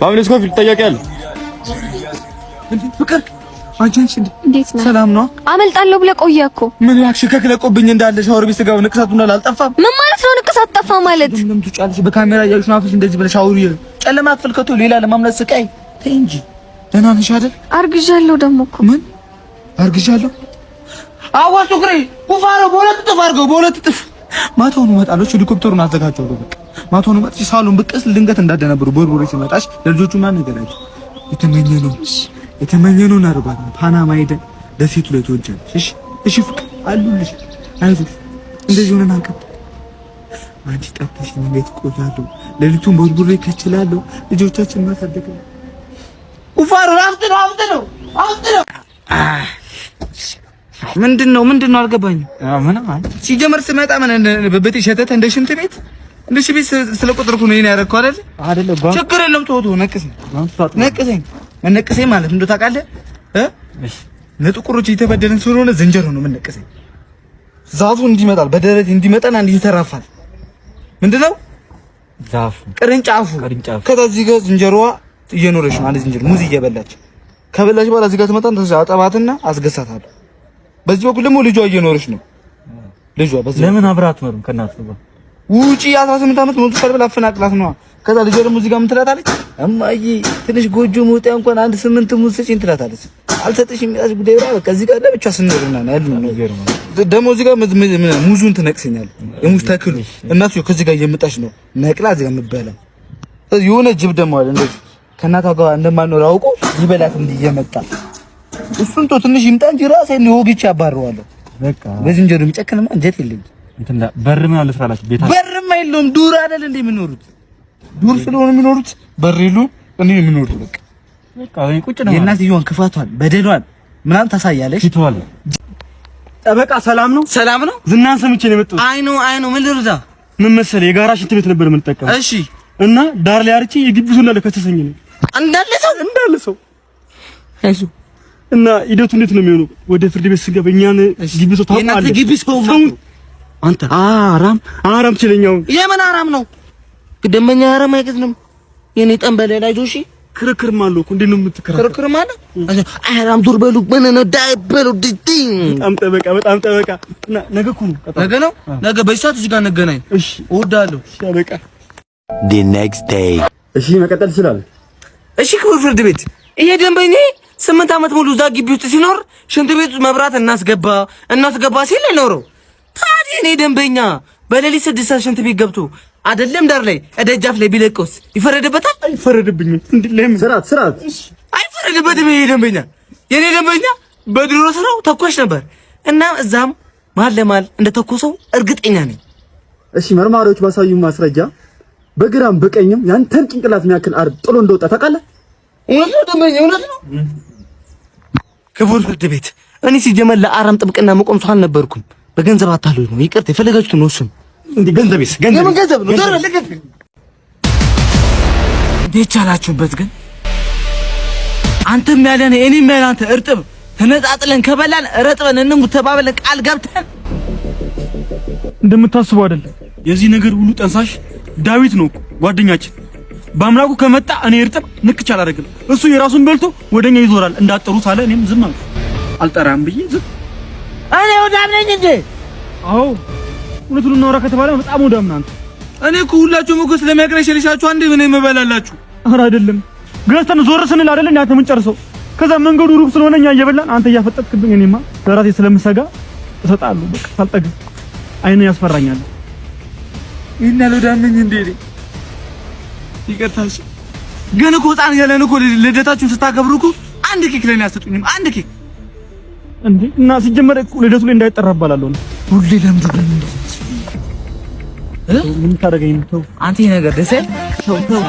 ፋሚሊ ስኮፊልድ ጠያቂ። ፍቅር፣ አንቺ አንቺ እንዴት ነህ? ሰላም ነው? አመልጣለሁ ብለህ ቆየህ እኮ። ምን ያክሽ ከክለቆብኝ እንዳለ ሻወር ቤት ስገባ ንቅሳቱ እንዳለ አልጠፋም። ምን ማለት ነው ንቅሳት ጠፋ ማለት? ምንም ትጫለሽ፣ በካሜራ እያየሽ ነው አፍሽ እንደዚህ ብለሽ አውሪ። ጨለማ ክፍል ከቶ ሌላ ለማምለጥ ስቃይ። ተይ እንጂ፣ ደህና ነሽ አይደል? አርግዣለሁ ደግሞ እኮ። ምን አርግዣለሁ? አዋ ሱክሪ ኩፋሮ በሁለት እጥፍ አድርገው፣ በሁለት እጥፍ። ማታውኑ እመጣለሁ። ሄሊኮፕተሩን አዘጋጀው። በቃ ማታውኑ መጥቼ ሳሎን ብቅስ ድንገት እንዳደነብሩ ቦርቦሬ ሲመጣሽ ለልጆቹ ማን ነገራቸው? የተመኘ ነው የተመኘ ነው እናደርጋለን። ፓናማ ሄደን ደሴቱ ላይ ትወጃለሽ። እሺ እሺ፣ ፍቅር አሉልሽ፣ አይዞሽ። እንደዚህ ሆነን አንቀጥ አንቺ ጠፍተሽ እንዴት እቆያለሁ? ሌሊቱን ቦርቡሬ ከችላለሁ። ልጆቻችን ማሳደግ ነው። ቁፋሮ አፍጥነው አፍጥነው አፍጥነው። ምንድን ነው ምንድን ነው አልገባኝም። ምንም አይ ሲጀመር ስመጣ ምን በቤት ሸተተ እንደ ሽንት ቤት እንደ ሽንት ቤት ስለቆጠርኩ ነው ይሄን ያደረኩት አይደል? አይደለም። ችግር የለም። ተወው ተወው፣ ነቅሰኝ ነቅሰኝ መነቅሰኝ ማለት እንደው ታውቃለህ እ እሺ ለጥቁሮች እየተበደልን ስለሆነ ዝንጀሮ ነው መነቅሰኝ። ዛፉ እንዲመጣል በደረት እንዲመጣና እንዲንሰራፋል። ምንድነው ዛፉ? ቅርንጫፉ። ቅርንጫፉ። ከዛ እዚህ ጋር ዝንጀሮዋ እየኖረች ነው። አንድ ዝንጀሮ ሙዝ እየበላች ከበላች በኋላ እዚህ ጋር ትመጣና አጠባትና አስገሳታለሁ። በዚህ በኩል ደግሞ ልጇ እየኖረች ነው። ልጇ በዚህ ለምን አብረህ አትኖርም ከእናትህ ጋር? ውጪ 18 ዓመት ሞልቶሻል ብላ አፈናቅላት ነዋ። ከዛ ልጇ ደግሞ እዚህ ጋር ምን ትላታለች? እማዬ ትንሽ ጎጆ መውጫ እንኳን አንድ 8 ሙዝ ስጪኝ ትላታለች። አልሰጥሽም የሚላሽ ጉዳይ ብላ በቃ እዚህ ጋር ለብቻ ስንኖር ምናምን ያሉ ነው። ደግሞ እዚህ ጋር ሙዙን ትነቅሰኛለህ። የሙዝ ተክሉ እናትዬው ከዚህ ጋር እየመጣች ነው ነቅላ እዚህ ጋር የምትበላ። ስለዚህ የሆነ ጅብ ደግሞ አለ እንደዚህ ከእናቷ ጋር እንደማኖር አውቆ ሊበላት እንዲህ እየመጣ። እሱን ተው ትንሽ ይምጣ እንጂ ራሴን ወግቼ አባረዋለሁ። በቃ በዝንጀሮ የሚጨክንማ እንጀት የለኝም። እንትን በር ምን አለ ስራላችሁ ቤት በርም የለውም። ዱር አይደል እንዴ የሚኖሩት? ዱር ስለሆነ የሚኖሩት በር የለውም። እንዴ ነው የሚኖሩት? በቃ በቃ እኔ ቁጭ ነው። የእናትየዋን ክፋቷን በደሏን ምናምን ታሳያለች። ፊቷል ጠበቃ ሰላም ነው። ሰላም ነው። ዝናን ሰምቼ ነው የመጣሁት። አይ ነው አይ ነው። ምን ልርዳ? ምን መሰለህ የጋራ ሽንት ቤት ነበር የምንጠቀመው። እሺ። እና ዳር ላይ አርቼ የግቢ ሰው እንዳለ ከሰሰኝ ነው። እንዳለ ሰው እንዳለ ሰው አይዞህ። እና ሂደቱ እንዴት ነው የሚሆነው? ወደ ፍርድ ቤት ስንገባ እኛን ግቢ ሰው የእናትህ ታውቃለህ። ግቢ ሰው አንተ አራም አራም ችለኛው የምን አራም ነው? ደንበኛ አራም አይገዝንም። የኔ ጠንበለል አይዞህ። እሺ። ክርክርም አለው እኮ፣ እንዴት ነው የምትከራከረው? ክርክርም አለ። አራም ዞር በሉ ምን ነው ዳይ በሉ ድቲ። በጣም ጠበቃ በጣም ጠበቃ። እና ነገ እኮ ነው ቀጠሮ። ነገ ነው። ነገ በዚህ ሰዓት እዚህ ጋር እንገናኝ። እሺ። እወድሃለሁ። እሺ አለቃ። The next day. እሺ መቀጠል ትችላለህ። እሺ ክቡር ፍርድ ቤት፣ ይሄ ደንበኛ 8 ዓመት ሙሉ እዛ ግቢ ውስጥ ሲኖር ሽንት ቤት መብራት እናስገባ እናስገባ ሲል ኖረው። ታዲያ እኔ ደንበኛ በሌሊት 6 ሰዓት ሽንት ቤት ገብቶ አይደለም ዳር ላይ እደጃፍ ላይ ቢለቀውስ ይፈረድበታል? አይፈረድብኝም። እንዴ ለምን? ስርዓት ስርዓት። አይፈረድበትም። ይሄ ደንበኛ የኔ ደንበኛ በድሮ ስራው ተኳሽ ነበር እና እዛም መሀል ለመሀል እንደተኮሰው እርግጠኛ ነኝ። እሺ መርማሪዎች ባሳዩ ማስረጃ በግራም በቀኝም ያንተን ጭንቅላት የሚያክል አር ጥሎ እንደወጣ ታውቃለህ? እውነት ነው ደንበኛ፣ እውነት ነው። ክቡር ፍርድ ቤት፣ እኔ ሲጀመር ለአራም ጥብቅና መቆም ሰው አልነበርኩም። በገንዘብ አታሉኝ ነው። ይቅርታ፣ የፈለጋችሁትን ወስኑ። እንዴ ገንዘቤስ? ገንዘቤስ? የምን ገንዘብ ነው? ዞር በል ልቀቅ። እንዴት ቻላችሁበት ግን? አንተም ያለ እኔም ያለ አንተ እርጥብ ተነጣጥለን ከበላን ረጥበን እንሙት ተባብለን ቃል ገብተን። እንደምታስበው አይደለም። የዚህ ነገር ሁሉ ጠንሳሽ ዳዊት ነው እኮ ጓደኛችን። በአምላኩ ከመጣ እኔ እርጥብ ንክች አላደርግም። እሱ የራሱን በልቶ ወደኛ ይዞራል። እንዳጠሩት አለ። እኔም ዝም አልኩ። አልጠራም ብዬ ዝም። እኔ ወዳም ነኝ እንዴ? አዎ እውነቱን እናውራ ከተባለ በጣም ወዳም ነህ አንተ። እኔ እኮ ሁላችሁም እኮ ስለሚያቅለሸልሻችሁ አንዴ ምን የምበላላችሁ። ኧረ አይደለም፣ ገዝተን ዞር ስንል አይደል እንዴ አንተ የምንጨርሰው። ከዛ መንገዱ ሩቅ ስለሆነ እኛ እየበላን አንተ እያፈጠጥክብኝ፣ እኔማ ለራሴ ስለምሰጋ እሰጣለሁ። በቃ ሳልጠግብ አይን ያስፈራኛል። ይሄን ያህል ወዳም ነኝ እንዴ? እኔ ይቅርታሽ። ግን እኮ ህፃን እያለን እኮ ልደታችሁን ስታከብሩ እኮ አንድ ኬክ ለኔ አትሰጡኝም። አንድ ኬክ። እንዴ እና ሲጀመር እኮ ልደቱ ላይ እንዳይጠራ እባላለሁ ነው። ሁሌ ለምንድን ነው እንደዚህ? ምን ታደርገኝ ነው? ተው። አንተ ይሄ ነገር ደስ አይልም? ተው ተው።